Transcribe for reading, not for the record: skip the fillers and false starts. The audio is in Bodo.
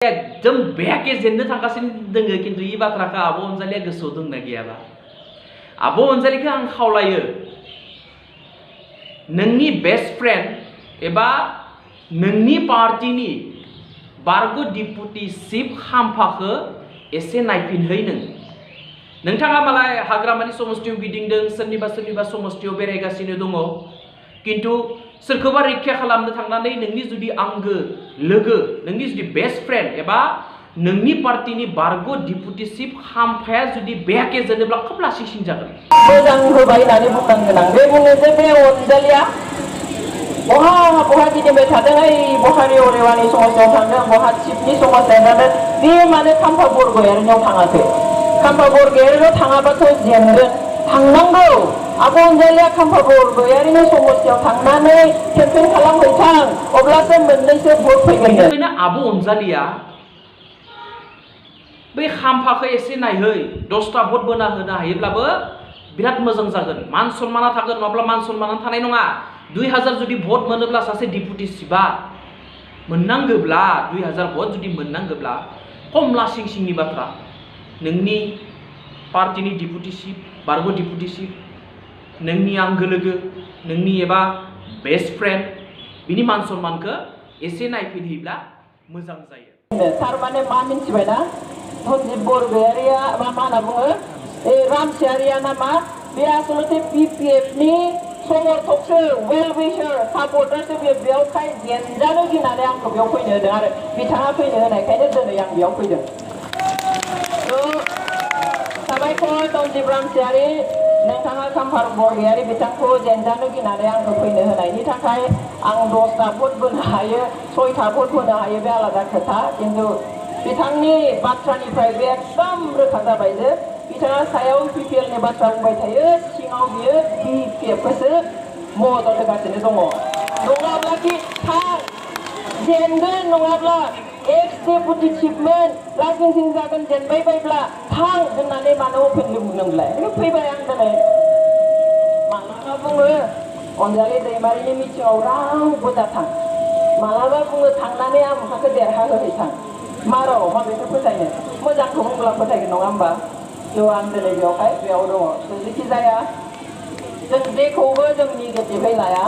एकदम बेके जेननो थांगासिनो दोङो किन्तु इ बाथ्राखौ आब' अनजालिया गोसोआव दंना गैयाबा आब' अनजालिखौ आं खावलायो नोंनि बेस्ट फ्रेन्ड एबा नोंनि पार्टीनि बारग' डिपुटि चिफ खाम्फाखौ एसे नायफिनहै नोंथाङा मालाय हाग्रामानि समस्तियाव गिदिंदों सोरनिबा समस्तियाव बेरायगासिनो दङ किन्तु सोरखौबा रैखा खालामनो थांनानै नोंनि जुदि आंगो लोगो नोंनि जुदि बेस्ट फ्रेन्ड एबा नोंनि पार्टीनि बारग' डिपुटि चिफ खाम्फाया जुदि बेहाके जोनोब्ला खोब लासिंसिं जागोन मोजां होबाय होननानै बुंनांगोन आं बे बुंनो जे बे अनजालिया बहा गिदिंबाय थादों ओइ बहा रेवानि समाजाव थांदों बहा चिफनि समाजाव थांदों बे मानो खाम्फा बरगयारिनाव थाङाखै खाम्फा बरगयारिनाव थाङाबाथ' जेनगोन थांनांगौ आब' अनजालिया खाम्फा बरगयारिनि समस्तियाव थांनानै केम्पेइन खालामहैथां अब्लासो मोननैसो भट फैगोन बेनिखायनो आब' अनजालिया बै खाम्फाखौ एसे नायहै 10टा भट बोना होनो हायोब्लाबो बिराद मोजां जागोन मान सन्माना थागोन नङाब्ला मान सन्माना थानाय नङा 2000 जुदि भट मोनोब्ला सासे डिपुटि चिफआ मोननांगोब्ला 2000 भट जुदि मोननांगोब्ला खम लासिंसिंनि बाथ्रा नोंनि पार्टीनि डिपुटि चिफ बारग' डिपुटि चिफ नोंनि आंगो लोगो नोंनि एबा बेस्ट फ्रेन्ड बिनि मान सन्मानखौ एसे नायफिनहैब्ला मोजां जायो थारमाने मा मिन्थिबायना धनजित बरगयारिया मा होनना बुङो रामसियारिया ना मा बे आसलथे पिपिएफनि समर्थकसो वेल विशार सापर्टारसो बेयावखाय जेनजानो गिनानै आंखौ बेयाव फैनो होदों आरो बिथाङा फैनो होनायखायनो दिनै आं बेयाव फैदों साबायखर धनजित रामसियारि नोंथाङा खाम्फा बरगयारि बिथांखौ जेनजानो गिनानै आंखौ फैनो होनायनि थाखाय आं 10टा भट बोनो हायो 6टा भट होनो हायो बे आलादा खोथा किन्तु बिथांनि बाथ्रानिफ्राय बे एकदम रोखा जाबाय जे बिथाङा सायाव पिपिएलनि बाथ्रा बुंबाय थायो सिङाव बियो बिपिएफखौसो मदद होगासिनो दङ नङाब्ला कि जेनगोन नङाब्ला एक्स डेपुटि चिफमोन लासिंसिं जागोन जेनबाय बायब्ला थां होननानै मानो अपेनलि बुंदोंलाय फैबाय आं दिनै मालाबा बुङो अनजालि दैमारिनि मिटिङाव रावबो दाथां मालाबा बुङो थांनानै आमोखाखौ देरहाहोहैथां मार' माबेखौ फोथायनो मोजांखौ बुंब्ला फोथायगोन नङा होमबा थ' आं दिनै बेयाव दङ जेखि जाया जों जेखौबो जों नेगेटिभै लाया